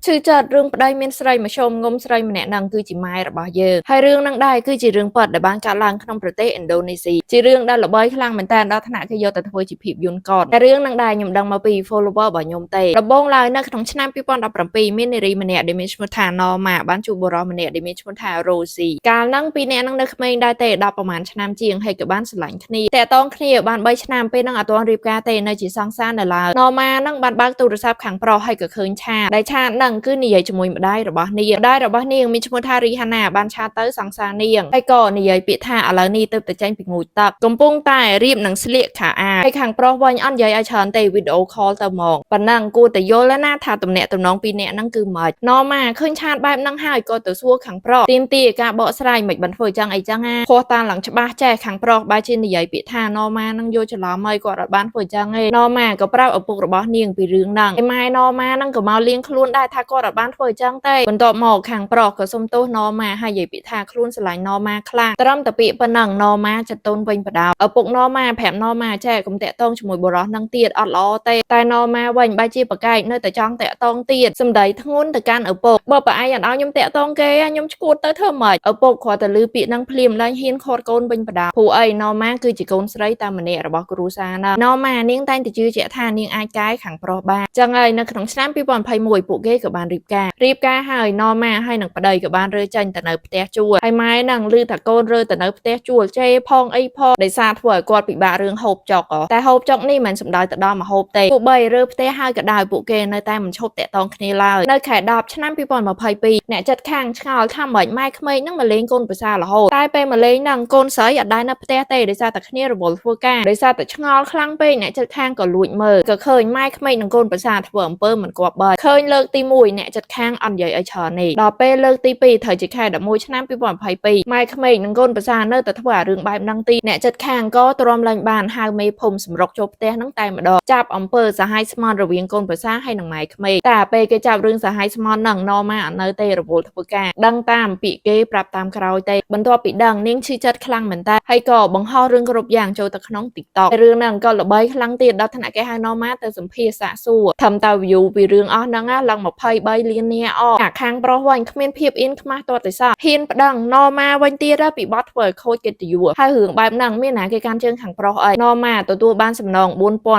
ឈឺចិត្តរឿងប្តីមានស្រីមធ្យមងុំស្រីម្នាក់ហ្នឹងគឺជាម៉ែរបស់យើងហើយរឿងហ្នឹងដែរគឺជារឿងពិតដែលបានកើតឡើងក្នុងប្រទេសឥណ្ឌូនេស៊ីជារឿងដែលល្បីខ្លាំងមែនតើដល់ថ្នាក់គេយកទៅធ្វើជាភាពយន្តកតតែរឿងហ្នឹងដែរខ្ញុំដឹងមកពី follower របស់ខ្ញុំទេដំបូងឡើយនៅក្នុងឆ្នាំ2017មាននារីម្នាក់ដែលមានឈ្មោះថា Norma បានជួបបុរសម្នាក់ដែលមានឈ្មោះថា Rosie កាលហ្នឹងពីរនាក់ហ្នឹងនៅក្មេងដែរទេ10ប្រហែលឆ្នាំជាងហើយក៏បានស្រឡាញ់គ្នាតាក់ទងគ្នាបាន3ឆ្នាំពេលហ្នឹងអត់ទាន់រៀបការទេនៅជាសង្សារនៅឡើយ Norma ហ្នឹងបានបើកទូរស័ព្ទខាងប្រុសហើយក៏ឃើញ chat ដែល chat ហ្នឹងគឺនិយាយជាមួយម្ដាយរបស់នាងម្ដាយរបស់នាងមានឈ្មោះថា Rihanna បាន chat ទៅសង្សារនាងហើយក៏និយាយពាក្យថាឥឡូវនេះទើបតែចេញពីងូតទឹកកំពុងតែរៀបនឹងស្លៀកខោអាវហើយខាងប្រុសវិញអត់និយាយឲ្យច្រើនទេវីដេអូ call ទៅហ្មងប៉ុណ្ណឹងគួរតែយល់แล้วណាថាទំនាក់ទំនងពីរនាក់ហ្នឹងគឺម៉េច Norma ឃើញ chat បែបហ្នឹងហើយក៏ទៅសួរខាងប្រុសទាមទារការបកស្រាយមិនបានធ្វើចឹងអីចឹងណាខុសតាឡើងច្បាស់ចេះខាងប្រុសបែរជានិយាយពាក្យថា Norma ហ្នឹងយល់ច្រឡំហើយគាត់អត់បានធ្វើចឹងទេ Norma ក៏ប្រាប់ឪពុករបស់នាងពីរឿងហ្នឹងឯម៉ែ Norma ហ្នឹងក៏មកលៀងខ្លួនដែរថាគាត់អត់បានធ្វើចឹងទេបន្ទាប់មកខាងប្រុសក៏សុំទោស Norma ហើយនិយាយពាក្យថាខ្លួនស្រឡាញ់ Norma ខ្លាំងត្រឹមតែពាក្យប៉ុណ្ណឹង Norma ចិត្តទន់វិញបដៅឪពុក Norma ប្រាប់ Norma ចេះកុំតាក់ទងជាមួយបុរសហ្នឹងទៀតអត់ល្អទេតែ Norma វិញបែរជាប្រកែកនៅតែចង់តាក់ទងទៀតសម្ដីធ្ងន់ទៅកាន់ឪពុកបើប្រឯងអត់ឲ្យខ្ញុំតាក់ទងគេខ្ញុំឈួតទៅធ្វើម៉េចឪពុកគ្រាន់តែឮពាក្យហ្នឹងភ្លាមឡើងហ៊ានខាត់កូនវិញបដៅព្រោះអី Norma គឺជាកូនស្រីតែម្នាក់របស់គ្រួសារណា Norma នាងតែងតែជឿជាក់ថានាងអាចកែខាងប្រុសបានចឹងហើយនៅក្នុងឆ្នាំ2021ពួកគេក៏បានរៀបការរៀបការហើយ Norma ហើយនឹងប្តីក៏បានរើចេញទៅនៅផ្ទះជួលហើយម៉ែហ្នឹងឮថាកូនរើទៅនៅផ្ទះជួលជេរផងអីផងដោយសារធ្វើឲ្យគាត់ពិបាករឿងហូបចុកតែហូបចុកនេះមិនមែនសំដៅទៅដល់ម្ហូបទេទោះបីរើផ្ទះហើយក៏ដោយពួកគេនៅតែមិនឈប់តាក់ទងគ្នាឡើយនៅខែ10ឆ្នាំ2022អ្នកចិត្តខាងឆ្ងល់ថាម៉េចម៉ែក្មេកហ្នឹងមកលេងកូនប្រសារហូតតែពេលមកលេងហ្នឹងកូនស្រីអត់ដែរនៅផ្ទះទេដោយសារតែគ្នារវល់ធ្វើការដោយសារតែឆ្ងល់ខ្លាំងពេកអ្នកចិត្តខាងក៏លួចមើលក៏ឃើញម៉ែក្មេកនិងកូនប្រសារធ្វើអំពើមិនគប្បីឃើញលើកទី1អ្នកចិត្តខាងអត់និយាយឲ្យច្រើននេះដល់ពេលលើកទី2ត្រូវជាខែ11ឆ្នាំ2022ម៉ែក្មេកនិងកូនប្រសារនៅតែធ្វើអារឿងបែបហ្នឹងទីអ្នកចិត្តខាងក៏ទ្រាំលែងបានហៅមេភូមិសម្រុកចូលផ្ទះហ្នឹងតែម្ដងចាប់អំពើសាហាយស្មន់រវាងកូនប្រសារហើយនិងម៉ែក្មេកតែពេលគេចាប់រឿងសាហាយស្មន់ហ្នឹងណម៉ាអត់នៅទេរវល់ធ្វើការដឹងតាមពាក្យគេប្រាប់តាមក្រោយទេបន្ទាប់ពីដឹងនាងឈឺចិត្តខ្លាំងមែនតើហើយក៏បង្ហោះរឿងគ្រប់យ៉ាងចូលទៅក្នុង TikTok រឿងហ្នឹងក៏ល្បីខ្លាំងទៀតដល់ថ្នាក់គេហៅណម៉ាទៅសម្ភាសសាកសួរធ្វើតើ view ពីរឿងអស់ហ្នឹងឡើង23លាននាក់អអាខាងប្រុសវិញគ្មានភាពអៀនខ្មាស់ទាល់តែសោះហ៊ានប្តឹងណម៉ាវិញទៀតពីបទធ្វើឲ្យខូចកិត្តិយសហើយរឿងបែបហ្នឹងមានណាគេកាន់ជើងខាងប្រុសអីណម៉ាទទួលបានសំណង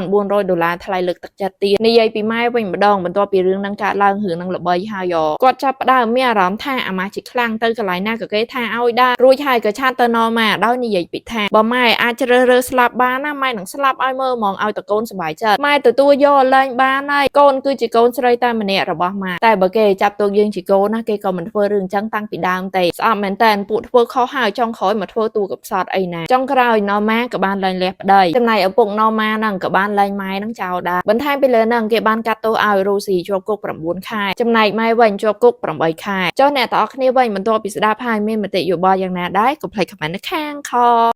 4400ដុល្លារថ្លៃលើកទឹកចិត្តទៀតនិយាយពីម៉ែវិញម្ដងបន្ទាប់ពីរឿងហ្នឹងកើតឡើងរឿងហ្នឹងល្បីហើយគាត់ចាប់ផ្ដើមមានអារម្មណ៍ថាអាម៉ាស់ជាខ្លាំងទៅកន្លែងណាក៏គេថាឲ្យដែររួចហើយក៏ chat ទៅណម៉ាដោយនិយាយពីថាបើម៉ែអាចជ្រើសរើសស្លាប់បានណាម៉ែនឹងស្លាប់ឲ្យមើលហ្មងឲ្យតកូនសប្បាយចិត្តម៉ែទទួលយកលែងបានហើយកូនគឺជាកូនស្រីតែម្នាក់របស់ម៉ែតែបើគេចាប់ទុកយើងជាកូនណាគេក៏មិនធ្វើរឿងអញ្ចឹងតាំងពីដើមទេស្អប់មែនតើពួកធ្វើខុសហើយចុងក្រោយមកធ្វើតួកំសត់អីណាចុងក្រោយណម៉ាក៏បានលែងលះប្តីចំណែកឪពុកណម៉ាហ្នឹងក៏បានលែងម៉ែហ្នឹងចោលដែរបន្ថែមពីលើហ្នឹងគេបានកាត់ទោសឲ្យរូស៊ីជាប់គុក9ខែចំណែកម៉ែវិញជាប់គុក8ខែចុះអ្នកទាំងអស់គ្នាវិញបន្ទាប់ពីស្ដាប់ហើយមានមតិយោបល់យ៉ាងណាដែរកុំភ្លេច comment នៅខាងខ